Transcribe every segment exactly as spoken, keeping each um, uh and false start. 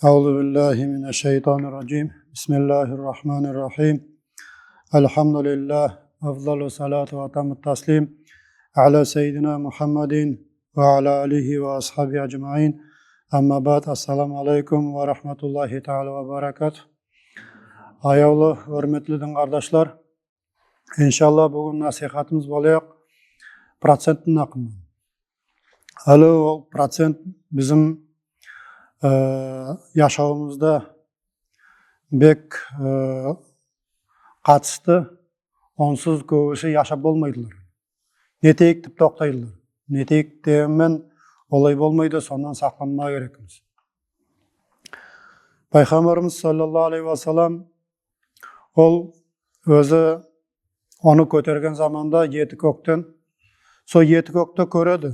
أعوذ بالله من الشيطان الرجيم. بسم الله الرحمن الرحيم. الحمد لله. أفضل الصلاة وأتم التسليم على سيدنا محمد وعلى آله وأصحابه أجمعين. أما بعد. السلام عليكم ورحمة الله تعالى وبركاته. Аявлы, оьрметли дин кардашлар, иншалла, буьгуьн насихатымыз болаяк проценттинъ акында. Аьли ол процент бизим, э, яшавымызда бек, э, катысты, онсыз коьбиси яшап болмайдылар. Не этейик деп токтайдылар. Не этейик деген мен олай болмайды, соннан сакланмага керекпиз. Пайхамбарымыз саллаллаху алейхи ва саллам, ол оьзи оны коьтерген заманда ети коьктен, сол ети коькти коьреди.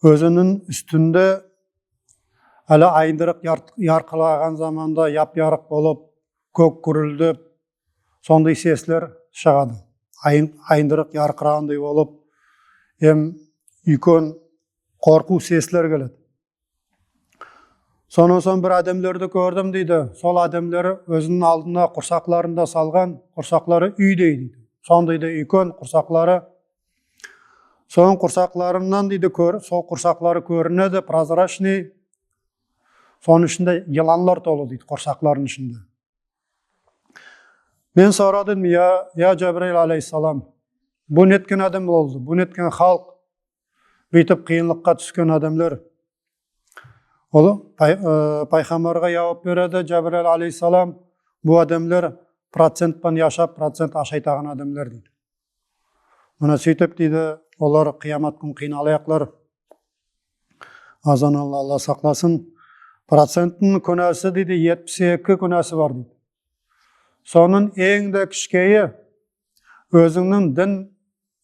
Оьзининъ уьстинде аьли айдырык ярт-, яркыраган заманда яп-ярык болып, коьк гуьрилдеп, сондай сеслер шыгады. Айын-, айдырык яркырагандай болып, эм уьйкен коркув сеслер келеди. Соннан сонъ бир аьдемлерди коьрдим дейди. Сол аьдемлер оьзининъ алдына курсакларын да салган, курсаклары уьйдей дейди. Сондай да уьйкен курсаклары. Сонынъ курсакларыннан дейди, коьр-, сол курсаклары коьринеди, прозрачный. Сонынъ ишинде йыланлар толы дейди, курсакларынынъ ишинде. Мен сорадым: «Я, я Джабраил алейхиссалам, бу неткен аьдем болды, бу неткен халк, буьйтип кыйынлыкка туьскен аьдемлер?» Ол пай-, э, пайхамбарга явап береди Джабраил алейхиссалам: «Бу аьдемлер процент пен яшап, процент ашайтаган аьдемлер», — дейди. Мине суьйтип дейди, олар кыямат куьн кыйналаяклар. Азан Алла, Алла сакласын. Проценттинъ куьнаси дейди, етпис эки куьнаси бар дейди. Сонынъ энъ де кишкейи, оьзинънинъ дин,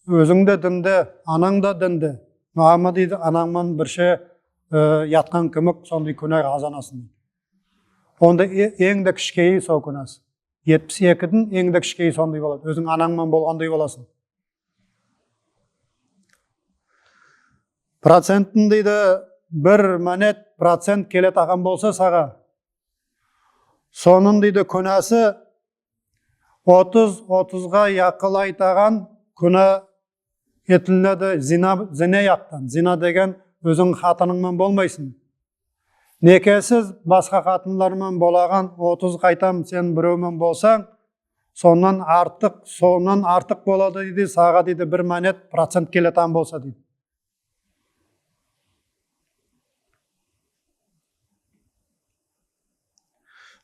оьзинъ де динде, ананъ да динде. Но ама дейди, ананъ ман бирше, э, яткан кимик, сондай куьна казанасынъ дейди. Онда э-, энъ де кишкейи сол куьнаси. Етпис экидинъ энъ де кишкейи сондай болады. Оьзинъ ананъ ман болгандай боласынъ. Проценттинъ дейди, бир монет процент келетаган болса сага, сонынъ дейди куьнаси отыз, отызга якынлайтаган куьна этилинеди зина, зина яктан. Зина деген оьзинъ хатынынъ ман болмайсынъ. Некесиз баска хатынлар ман болаган отыз кайтам сен бирев мен болсанъ, соннан артык, соннан артык болады дейди, сага дейди, бир монет процент келетаган болса дейди.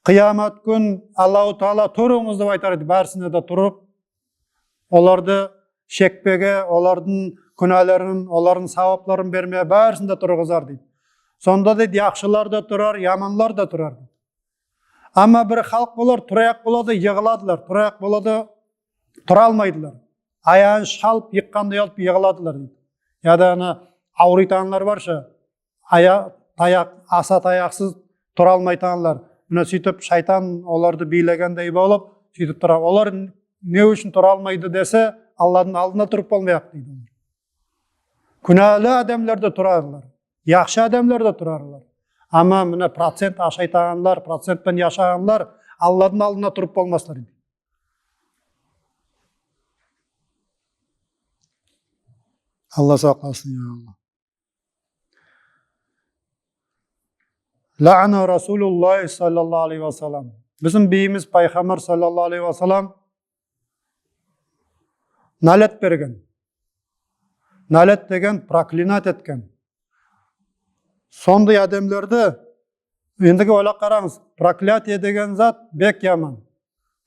Кыямат куьн Аллаху Таала: «Турынъыз», — деп айтар дейди, баьрисине де турып. Оларды шекпеге, олардынъ куьналарын, олардынъ савапларын бермеге баьрисин де тургызар дейди. Сонда дейди, яхшылар да турар, яманлар да турар дейди. Ама бир халк болар, тураяк болады, йыгыладылар, тураяк болады, тура алмайдылар. Аягын шалып, йыккандай алып йыгыладылар дейди. Я да ана авырыйтаганлар бар ша, ая-, таяк, аса таяксыз тура алмайтаганлар. Мине суьйтип шайтан оларды бийлегендей болып, суьйтип турады. Олар не уьшин тура алмайды десе, Алладынъ алдына турып болмаяк дейди. Куьнали аьдемлер де турадылар, яхшы аьдемлер де турадылар. Ама мине процент ашайтаганлар, процент пен яшаганлар Алладынъ алдына турып болмаслар дейди. Алла сакласын, я Алла. Лаана Расулуллахи саллаллаху алейхи ва саллам. Бизим бийимиз пайхамбар саллаллаху алейхи ва саллам налет берген. Налет деген проклинать эткен. Сондай аьдемлерди, эндиги ойлап каранъыз, проклятие деген зат бек яман.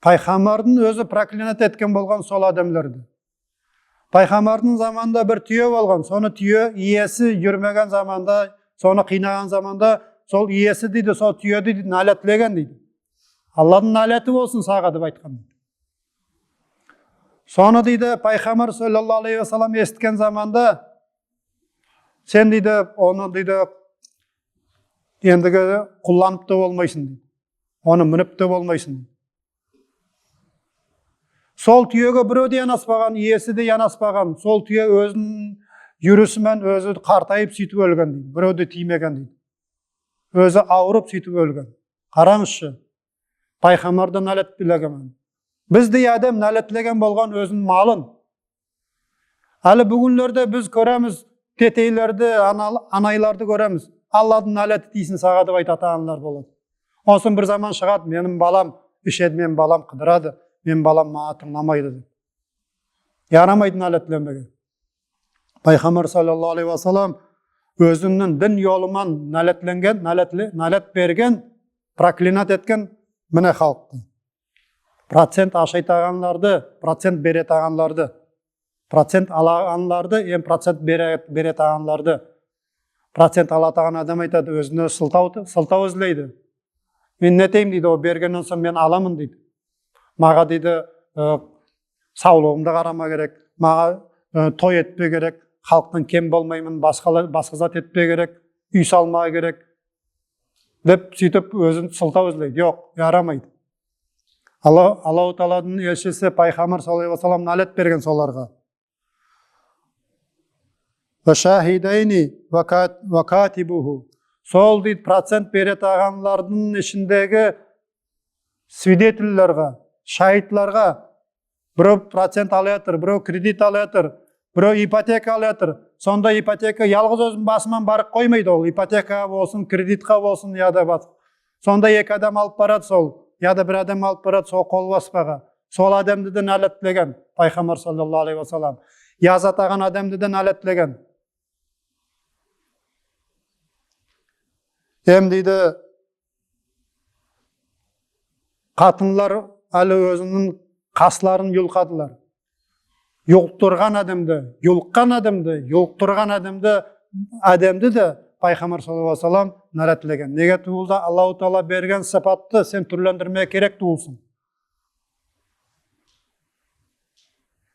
Пайхамбардынъ оьзи проклинать эткен болган сол аьдемлерди. Пайхамбардынъ заманында бир туье болган, соны туье иеси юрмеген заманда, соны кыйнаган заманда, сол иеси дейди, сол туьеди дейди, налетлеген дейди. Алладынъ налети болсын сага деп айткан дейди. Соны дейди, пайхамбар саллаллаху алейхи ва саллам эситкен заманда, сен дейди, оны дейди, эндиги кулланып та болмайсынъ дейди. Оны минип те болмайсынъ дейди. Сол туьеге бирев де янаспаган, иеси де янаспаган. Сол туье оьзининъ юриси мен оьзи картайып суьйтип оьлген дейди. Бирев де тиймеген дейди. оьзи авырып суьйтип оьлген. Каранъыз ше, пайхамбарды наьлетлеген. Биздей аьдем наьлетлеген болган оьзининъ малын. Аьли буьгуьнлерде биз коьремиз, тетейлерди, ана- анайларды коьремиз. Алладынъ наьлети тийсин сага деп айтатаганлар болады. Онсонъ бир заман шыгады, меним балам ишеди, меним балам кыдырады, меним балам мага тынъламайды деп. Ярамайды наьлетлемеге. Пайхамбар саллаллаху алейхи ва саллам оьзининъ дин йолы ман наьлетленген, наьлетле- наьлет берген, проклинать эткен мине халкты. Процент ашайтаганларды, процент беретаганларды, процент алаганларды, эм процент бере- беретаганларды. Процент алатаган аьдем айтады, оьзине сылтав, сылтав излейди. Мен не этейим дейди, ол бергеннен сонъ мен аламан дейди. Мага дейди, э, савлыгымды карама керек, мага, э, той этпе керек, халктан кем болмайман, баска, баска зат этпе керек, уьй салма керек деп суьйтип оьзин сылтав излейди. Йок, ярамайды. Алла- Аллаху Тааладынъ элшиси пайхамбар саллаллаху алейхи ва саллам наьлет берген соларга. Ва шахидайни ва кат- ва катибуху. Сол дейди процент беретаганлардынъ ишиндеги свидетельлерге, шайытларга, бирев процент алаятыр, бирев кредит алаятыр, бирев ипотека алаятыр. Сонда ипотека ялгыз оьзининъ басы ман барып коймайды ол. Ипотека болсын, кредитка болсын, я да баска. Сонда эки аьдем алып барады сол, я да бир аьдем алып барады сол кол баспага. Сол аьдемди де наьлетлеген пайхамбар саллаллаху алейхи ва саллам. Язатаган аьдемди де наьлетлеген. Эм дейди, катынлар аьли оьзининъ касларын юлкадылар. Юлктырган аьдемди, юлккан аьдемди, юлктырган аьдемди, аьдемди де пайхамбар саллаллаху алейхи ва саллам наьлетлеген. Неге тувыл да Аллаху Таала берген сыпатты сен туьрлендирмеге керек тувылсынъ.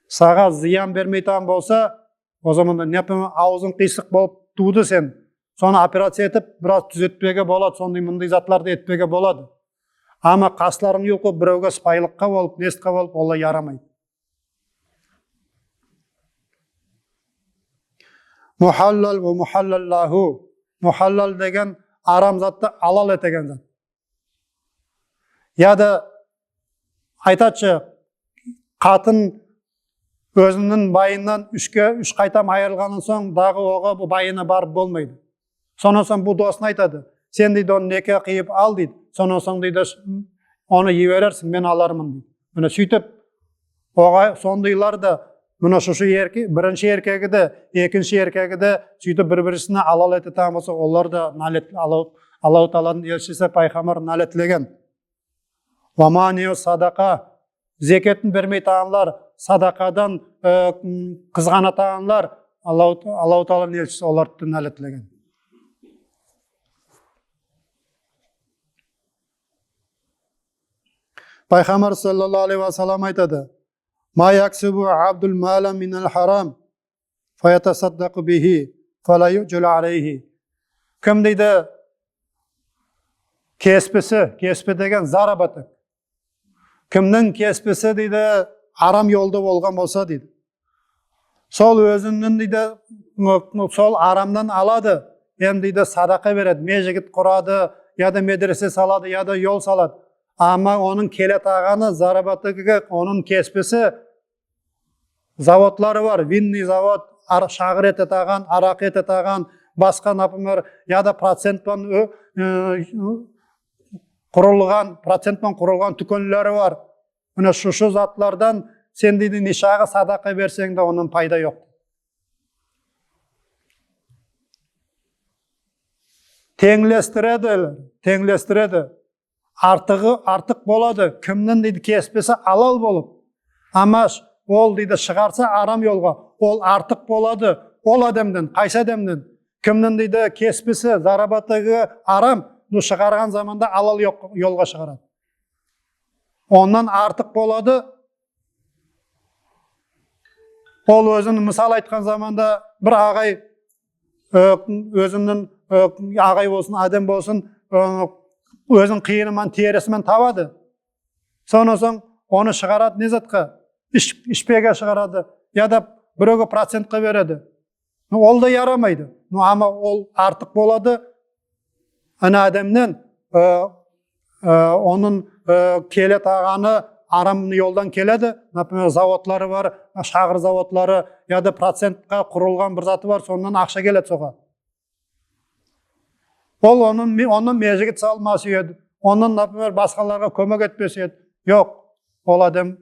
Сага зыян бермейтаган болса, о заманда, например, авызынъ кыйсык болып тувды сен. Соны операция этип, бираз туьзетпеге болады, сондай-мундай затларды этпеге болады. Ама касларынъ юлкып, биревге сыпайылыкка болып, нестке болып, олай ярамайды. Мухаллал ва мухаллал лаху. Мухаллал деген арам затты алал этеген зат. Я да айтады ше, катын оьзининъ байыннан уьшке, уьш кайтам айырылганнан сонъ, дагы ога бу байына барып болмайды. Соннан сонъ бу досына айтады, сен дейди, оны неке кыйып ал дейди. Соннан сонъ дейди, оны йиберерсинъ, мен аларман дейди. Мине суьйтип, ога сондайлар да, мине шушы эрке- биринши эркеги де, экинши эркеги де суьйтип бир-бирисине алал этетаган болса, олар да наьлет- Алла- Аллаху Тааладынъ элшиси пайхамбар наьлетлеген. Ва маниу садака, зекетин бермейтаганлар, садакадан, э, м, кызганатаганлар, Аллаху, Аллаху Тааладынъ элшиси оларды наьлетлеген. Пайхамбар саллаллаху алейхи ва саллам айтады, ма яксибу абдул мала минал харам, фаятасаддакъу бихи, фала юджал алейхи. Ким дейди, кесписи, кеспи деген заработок. Кимнинъ кесписи дейди, арам йолда болган болса дейди. Сол оьзининъ дейди, сол арамнан алады, эм дейди, садака береди, межигит курады, я да медресе салады, я да йол салады. Ама онынъ келетаганы, заработогы, онынъ кесписи заводлары бар, винный завод, ар- шагыр этетаган, аракы этетаган, баска, например, я да процент пан оь- э, курылган, процент пан курылган туькенлери бар. Мине шушы затлардан сен дейди, неше садака берсенъ де, оннан пайда йок. Тенълестиреди, тенълестиреди. Артыгы артык болады. Кимнинъ дейди, кесписи алал болып, ама ол дейди, шыгарса арам йолга, ол артык болады ол аьдемнен. Кайсы аьдемнен? Кимнинъ дейди, кесписи, заработогы арам, ну, шыгарган заманда алал йол- йолга шыгарады. Оннан артык болады. Ол оьзин, мысал айткан заманда, бир агай, э, оьзининъ, э, агай болсын, аьдем болсын, э, оьзин кыйыны ман, териси мен табады. Соннан сонъ оны шыгарады не затка? Иш- ишпеге шыгарады, я да биревге процентке береди. Ну, ол да ярамайды. Ну, ама ол артык болады. Ана аьдемнен, э, э, онынъ, э, келетаганы арам йолдан келеди. Например, заводлары бар, шагыр заводлары, я да процентке курылган бир заты бар, соннан акша келеди сога. Ол онынъ, онынъ межигит салмас эди, онынъ, например, баскаларга коьмек этпес эди. Йок, ол аьдем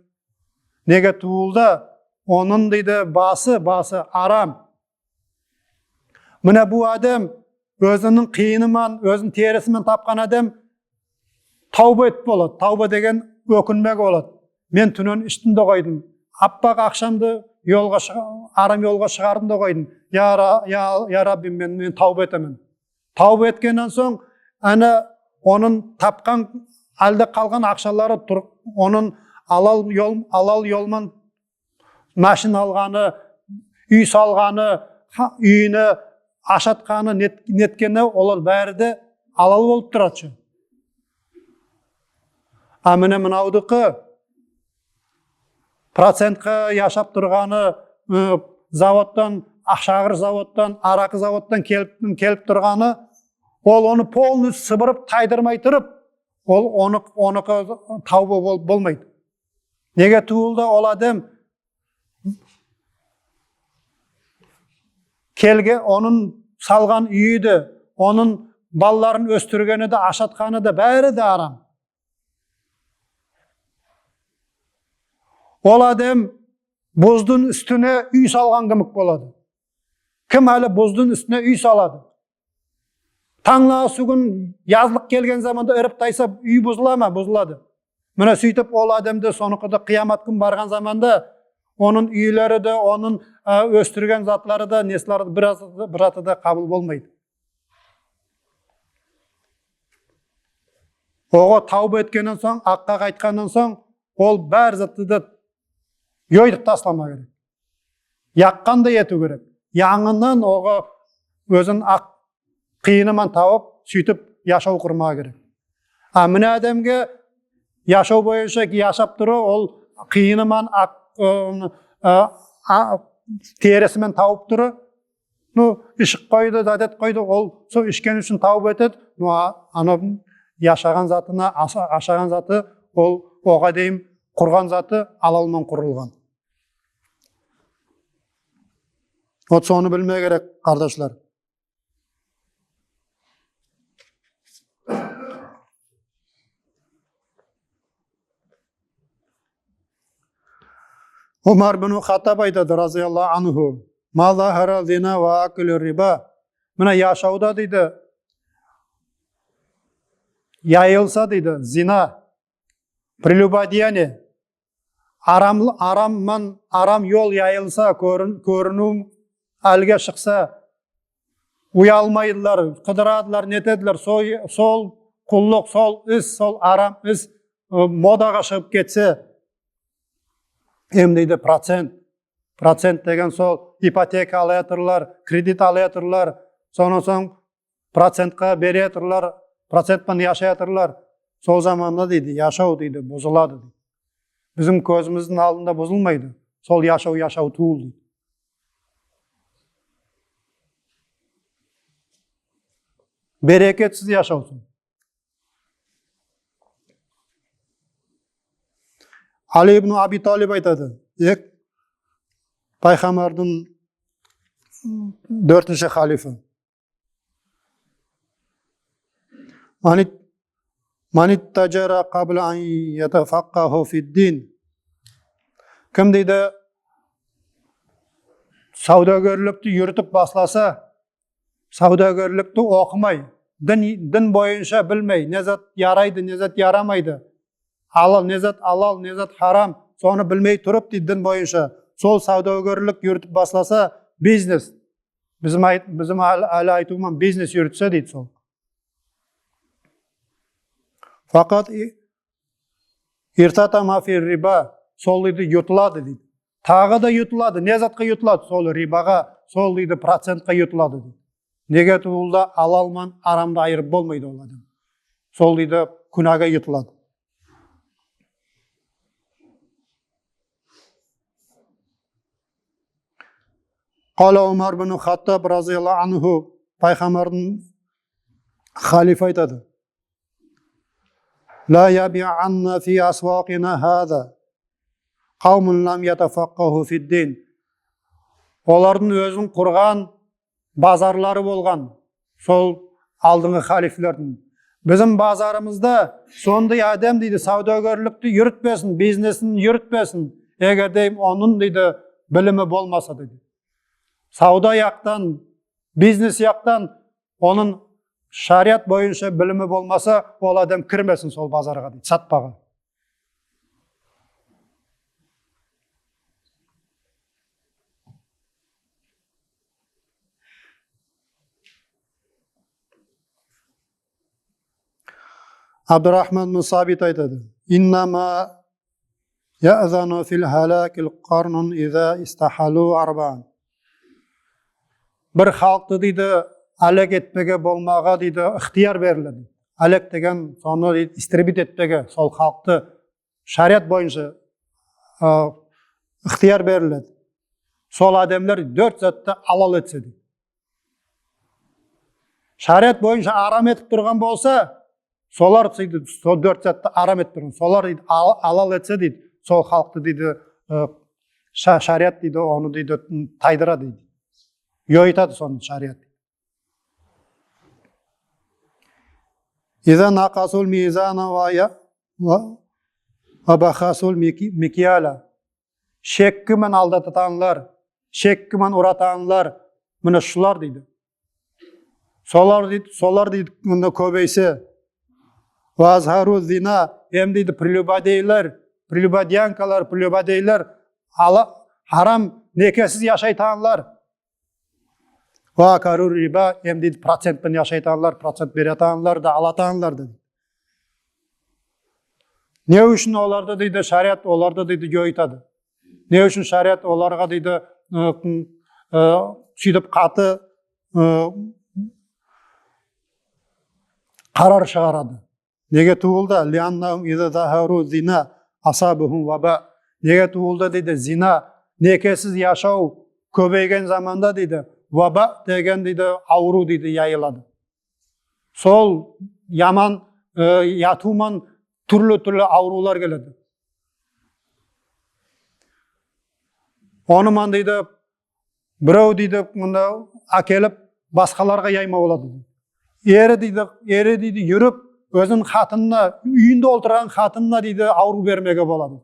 неге тувыл да, онынъ дейди, басы, басы арам. Мине бу аьдем оьзининъ кыйыны ман, оьзининъ териси мен тапкан аьдем тавба этип болады. Тавба деген оькинмеге болады. Мен туьнен иштим де койдым. Аппак акшамды йолга шыга-, арам йолга шыгардым да койдым. Я Ра-, я, я Раббим, мен, мен тавба этемен. Тавба эткеннен сонъ, ана онынъ тапкан, аьли де калган акшалары тур, онынъ алал йол, алал йол ман машина алганы, уьй салганы, ха-, уьйин ашатканы, нет-, неткени, олар баьри де алал болып турады ше. А мине мунавдыкы процентке яшап турганы, ы, заводтан, шагыр заводтан, аракы заводтан келип, келип турганы, ол оны полностью сыпырып, тайдырмай турып, ол оны, оныкы тавба бол-, болмайды. Неге тувыл да, ол аьдем келген, онынъ салган уьйи де, онынъ балаларын оьстиргени де, ашатканы да, баьри де арам. Ол аьдем буздынъ уьстине уьй салган кимик болады. Ким аьли буздынъ уьстине уьй салады? Танълагысы куьн язлык келген заманда ирип тайса, уьй бузыла ма? Бузылады. Мине суьйтип ол аьдем де, соныкы да, кыямат куьн барган заманда онынъ уьйлери де, онынъ, аь, оьстирген затлары да, неслери де, бир зат-, бир заты да кабыл болмайды. Ога тавба эткеннен сонъ, акка кайтканнан сонъ, ол баьри затты да йойтып таслама керек. Яккан да этуьв керек. Янъыдан ога оьзин ак кыйыны ман тавып, суьйтип яшав курмага керек. А мине аьдемге яшав бойынша яшап турып, ол кыйыны ман ак, ы, ы, а, териси мен тавып турып, ну, ишип койды, зат этип койды, ол сол ишкени уьшин тавып этеди. Ну, а, ана яшаган затына, аша-, ашаган заты, ол ога дейим курган заты алал ман курылган. Вот соны билмеге керек, кардашлар. Умар бин Хаттаб айтады, разияллаху анху: «Ма захара зина ва акилу риба». Мине яшавда дейди, яйылса дейди, зина, прелюбодеяние, арам, арам ман, арам йол яйылса, коьрин-, коьринуьв аьлге шыкса, уялмайдылар, кыдырадылар, нетедилер, сол, сол куллык, сол ис, сол арам ис, ы, модага шыгып кетсе, эм дейди, процент, процент деген сол ипотека алаятырлар, кредит алаятырлар, соннан сонъ процентке береятырлар, процент пен яшаятырлар. Сол заманда дейди, яшав дейди, бузылады дейди. Бизим коьзимиздинъ алдында бузылмайды. Сол яшав яшав тувыл дейди. Берекетсиз яшав сол. Али ибн Аби Талиб айтады, эк, пайхамбардынъ доьртинши халифа. «Манит-, маниттаджара кабла ан ятафаккаху фиддин». Ким дейди, савдагерликти юритип басласа, савдагерликти окымай, дин, дин бойынша билмей, не зат ярайды, не зат ярамайды, алал, не зат алал, не зат харам, соны билмей турып дейди, дин бойынша сол савдагерлик юритип басласа, бизнес, бизим айт-, бизим аьли, аьли айтувы ман бизнес юритсе дейди сол. Факат и-, иртатама фи риба, сол дейди, ютылады дейди. Тагы да ютылады. Не затка ютылады? Сол рибага, сол дейди, процентке ютылады дейди. Неге тувыл да, алал ман арамды айырып болмайды ол аьдем. Сол дейди, куьнага ютылады. Кала Умар бин Хаттаб разияллаху анху, пайхамбардынъ Халифа айтады: «Ла ябианна фи асвакина хаза кавмун лам ятафаккаху фиддин». Олардынъ оьзин курган базарлары болган, сол алдынгы халифлердинъ. «Бизим базарымызда сондай аьдем, — дейди, — савдагерликти юритпесин, бизнесин юритпесин, эгер де онынъ, — дейди, — билими болмаса», — дейди. Савда яктан, бизнес яктан онынъ шариат бойынша билими болмаса, ол аьдем кирмесин сол базарга, дейди, сатпага. Абдурахман бин Сабит айтады: «Иннама язану фил халаки карнун иза истахалу арбаан». Бир халкты, дейди, аьлек этпеге болмага, дейди, ыхтыяр бериледи. Аьлек деген соны, дейди, истребить этпеге, сол халкты шариат бойынша, а, ыхтыяр бериледи. Сол аьдемлер доьрт затты алал этсе, дейди. Шариат бойынша арам этип турган болса, солар, дейди, сол доьрт затты арам этип турган, солар, дейди, ал- алал этсе, дейди, сол халкты, дейди, э, ша- шариат, дейди, оны, дейди, тайдырады, дейди. Йойтады соны шариат. Иза накасул мизана ва я- ва- ва бахасул мики- микияла. Шекки мен алдататаганлар, шекки мен уратаганлар, мине шулар, дейди. Солар, дейди, солар, дейди, мунда коьбейсе. Ва азхару зина, эм, дейди, прелюбодейлер, прелюбодеянкалар, прелюбодейлер, ала- харам, некесиз яшайтаганлар. Ва акалу риба, эм, дейди, процент пен яшайтаганлар, процент беретаганлар да, алатаганлар да, дейди. Не уьшин оларды, дейди, шариат оларды, дейди, йойтады? Не уьшин шариат оларга, дейди, ы, ы, суьйтип каты, ы, карар шыгарады? Неге тувыл да? Лианнахум иза захару зина асабахум ваба. Неге тувыл да, дейди, зина, некесиз яшав коьбейген заманда, дейди, ваба деген, дейди, авырув, дейди, яйылады. Сол яман, э, ятув ман туьрли-туьрли авырувлар келеди. Оны ман, дейди, бирев, дейди, мунда аькелип баскаларга яйма болады, дейди. Эри, дейди, эри, дейди, юрип, оьзининъ хатынына, уьйинде олтырган хатынына, дейди, авырув бермеге болады.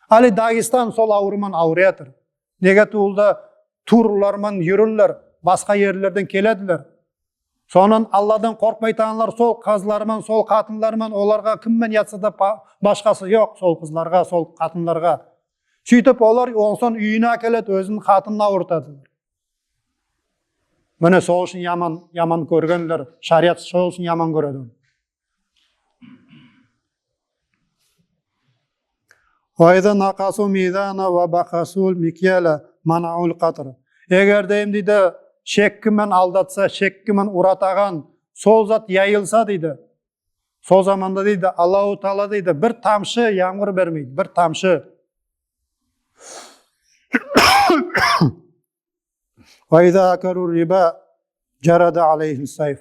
Аьли Дагестан сол авырув ман авырып ятыр. Неге тувыл да, турлар ман юрилер, баска ерлерден келедилер. Соннан Алладан коркпайтаганлар сол кызлар ман, сол хатынлар ман, оларга ким мен ятса да ба- башкасы йок, сол кызларга, сол хатынларга. Суьйтип олар оннан сонъ уьйине аькеледи, оьзининъ хатынын авыртады. Мине сол уьшин яман, яман коьргенлер, шариат сол уьшин яман коьреди оны. Ва иза накасул мизана ва бахасул микияла манаул катр. Эгер де, дейди, шекки мен алдатса, шекки мен уратаган сол зат яйылса, дейди, сол заманда, дейди, Аллаху Таала, дейди, бир тамшы ямгыр бермейди, бир тамшы. Ва иза акалу риба жарада алейхим сайф.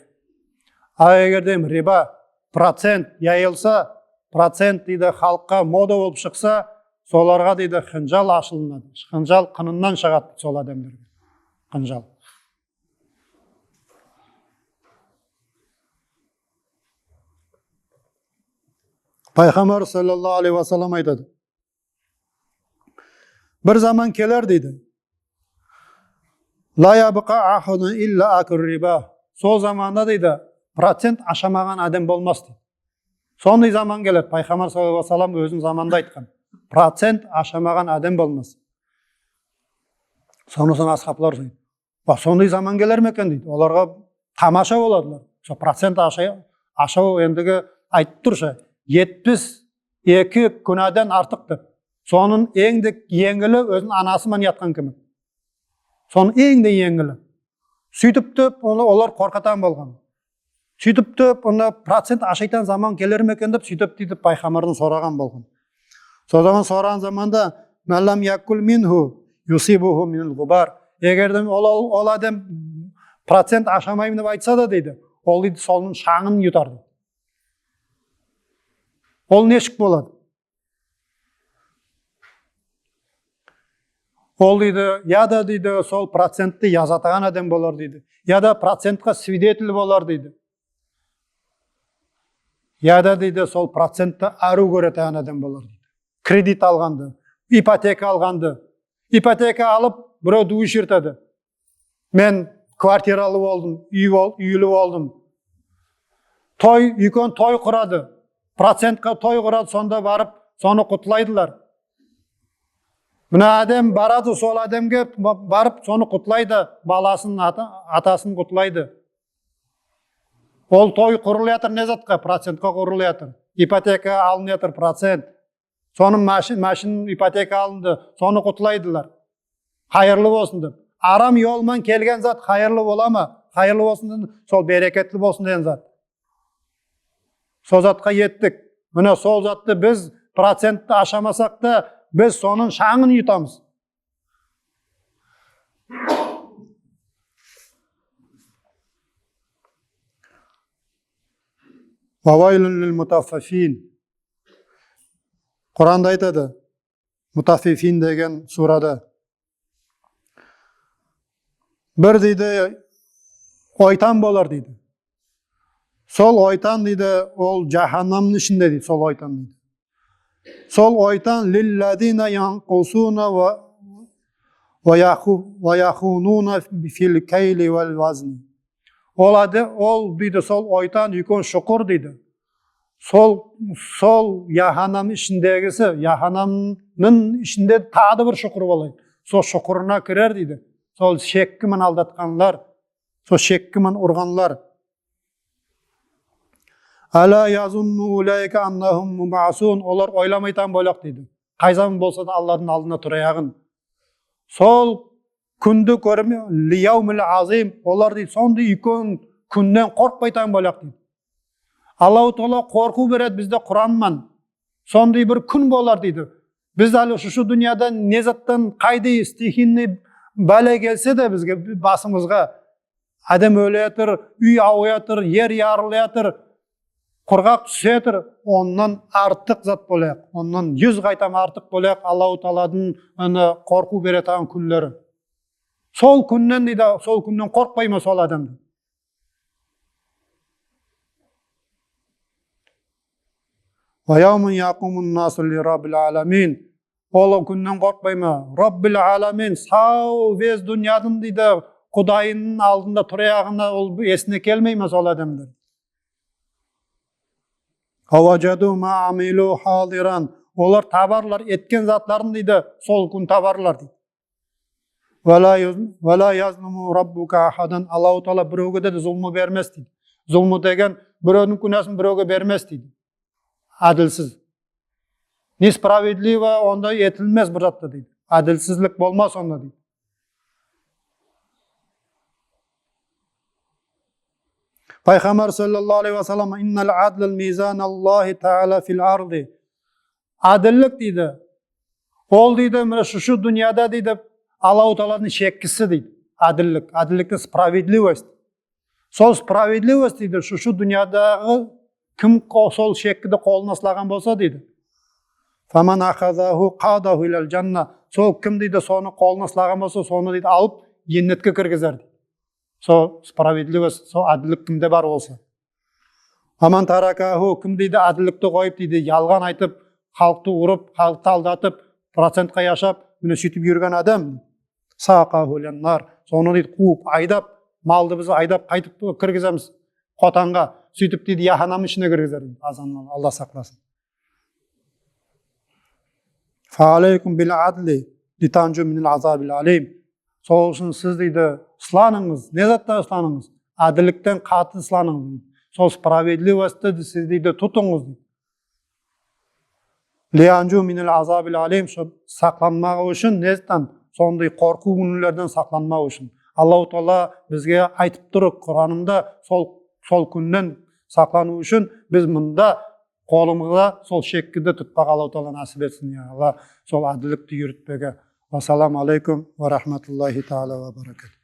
А эгер де риба, процент яйылса, процент, дейди, халкка мода болып шыкса, соларга, дейди, хынжал ашылынады. Хынжал кыныннан шыгады сол аьдемлерге. Хынжал. Пайхамбар саллаллаху алейхи ва саллам айтады: бир заман келер, дейди. Ла ябка ахадун илла акил риба. Сол заманда, дейди, процент ашамаган аьдем болмас, дейди. Сондай заман келер. Пайхамбар саллаллаху алейхи ва саллам оьзининъ заманында айткан. Процент ашамаган аьдем болмас. Соннан сонъ асхаблар сорайды: «Ба, сондай заман келер ме экен?» — дейди. Оларга тамаша боладылар. Сол процент аша- ашав эндиги айтып тур ша, етпис эки куьнадан артык деп. Сонынъ энъ де енъили оьзининъ анасы ман яткан кимик. Сонынъ энъ де енъили. Суьйтип деп оны олар коркатаган болган. Суьйтип деп, онда процент ашайтаган заман келер ме экен деп, суьйтип, дейди, пайхамбардан сораган болган. Сол заман сораган заманда: «Ман лам якул минху юсибуху минал губар». Эгер де ол, ол, ол аьдем процент ашамайман деп айтса да, дейди, ол дейди, сонынъ шанъын ютар дейди. Ол нешик болады? Ол дейди, я да дейди, сол процентти язатаган аьдем болар дейди. Я да процентке свидетель болар дейди. Я да дейди, сол процентти аьрув коьретаган аьдем болар дейди. Кредит алганды, ипотека алганды. Ипотека алып, бирев дув ширтеди. Мен квартиралы болдым, уьй бол-, уьйли болдым. Той, уьйкен той курады. Процентке той курады, сонда барып, соны кутлайдылар. Мына аьдем барады, сол аьдемге ба-, барып, соны кутлайды, баласын, ата-, атасын кутлайды. Ол той курылып ятыр не затка? Процентке курылып ятыр. Ипотека алынып ятыр, процент. Сонынъ машин, машин ипотека алынды, соны кутлайдылар. Кайырлы болсын деп. Арам йол ман келген зат кайырлы бола ма? Кайырлы болсын деп, сол берекетли болсын деген зат. Сол затка еттик. Мине сол затты биз, процентти ашамасак та, биз сонынъ шанъын ютамыз. «Ва вайлун лил мутаффифин». Куранда айтады, Мутаффифин деген сурада. Бир дейди, ойтан болар дейди. Сол ойтан дейди, ол яханнемнинъ ишинде дейди, сол ойтан дейди. Сол ойтан: «Лиллазина янкусуна ва, ва яху-, ва яхунуна фил кайли вал вазни». Ол аьде-, ол дейди, сол ойтан уьйкен шукыр дейди. Сол, сол яханнемнинъ ишиндегиси, яханнемнинъ ишинде тагы да бир шукыр болады. Сол шукырына кирер дейди. Сол шекки мен алдатканлар, сол шекки мен урганлар. «Ала язунну улаика аннахум мубасун». Олар ойламайтаган болаяк дейди, кай заман болса да Алладынъ алдына тураягын. Сол куьнди коьрме, «лияумил азим». Олар дейди, сондай уьйкен куьннен коркпайтаган болаяк дейди. Аллаху Таала коркув береди бизге Куран ман. Сондай бир куьн болар дейди. Биз аьли шушы дуныяда не заттан, кайдай стихийный баьле келсе де бизге, басымызга, аьдем оьле ятыр, уьй авып ятыр, ер ярылып ятыр, кургак туьсе ятыр, оннан артык зат болаяк, оннан юз кайтам артык болаяк Аллаху Тааладынъ, ана, коркув беретаган куьнлери. Сол куьннен дейди, сол куьннен коркпай ма сол аьдем? «Ва яуман якумун насу ли раббил аламин». Ол куьннен коркпай ма? Раббил аламин, сав весь дуныядынъ дейди, Кудайынынъ алдында тураягына ол эсине келмей ма сол аьдемлер? «Ва важаду ма амилу хадиран». Олар табарлар, эткен затларын дейди, сол куьн табарлар дейди. «Ва ла юз-, ва ла язлиму раббука ахадан». Аллаху Таала биревге де зулмы бермес дейди. Зулмы деген биревдинъ куьнасын биревге бермес дейди. Аьдилсиз. Несправедливо онда этилмес бир зат та дейди. Аьдилсизлик болмас онда дейди. Пайхамбар саллаллаху алейхи ва саллам: «Иннал адла мизаналлахи таала фил арди». Аьдиллик дейди, ол дейди, мине шушы дуныяда дейди, Аллаху Тааладынъ шеккиси дейди. Аьдиллик, аьдилликти, справедливость. Сол справедливость дейди, шушы дуныядагы ким ко-, сол шеккиди колына услаган болса дейди. «Фаман ахазаху кадаху илал жанна». Сол ким дейди, соны колына услаган болса, соны дейди, алып, еннетке киргизер дейди. Сол справедливость, сол аьдиллик кимде бар болса. «Аман таракаху», ким дейди, аьдилликти койып дейди, ялган айтып, халкты урып, халкты алдатып, процентке яшап, мине суьйтип юрген аьдем, «сакаху илан нар». Соны дейди, кувып, айдап, малды биз айдап, кайтип киргиземиз котанга. Суьйтип дейди, яханнемнинъ ишине киргизер дейди. Азаннан Алла сакласын. «Фа алейкум бил адли, литанжу минал азабил алим». Сол уьшин сиз дейди, ысланынъыз, не затта ысланынъыз? Аьдилликтен катты ысланынъыз дейди. Сол справедливостьти сиз дейди, тутынъыз дейди. «Лианжу минал азабил алим», сол сакланмага уьшин, не заттан? Сондай коркув куьнлерден сакланмага уьшин. Аллаху Таала бизге айтып тур Куранында, сол, сол куьннен сакланув уьшин биз мунда колымызда сол шеккиди тутпага Аллаху Таала насип этсин, я Алла, сол аьдилликти юритпеге. Вассаламу алейкум ва рахматуллахи таала ва баракатух.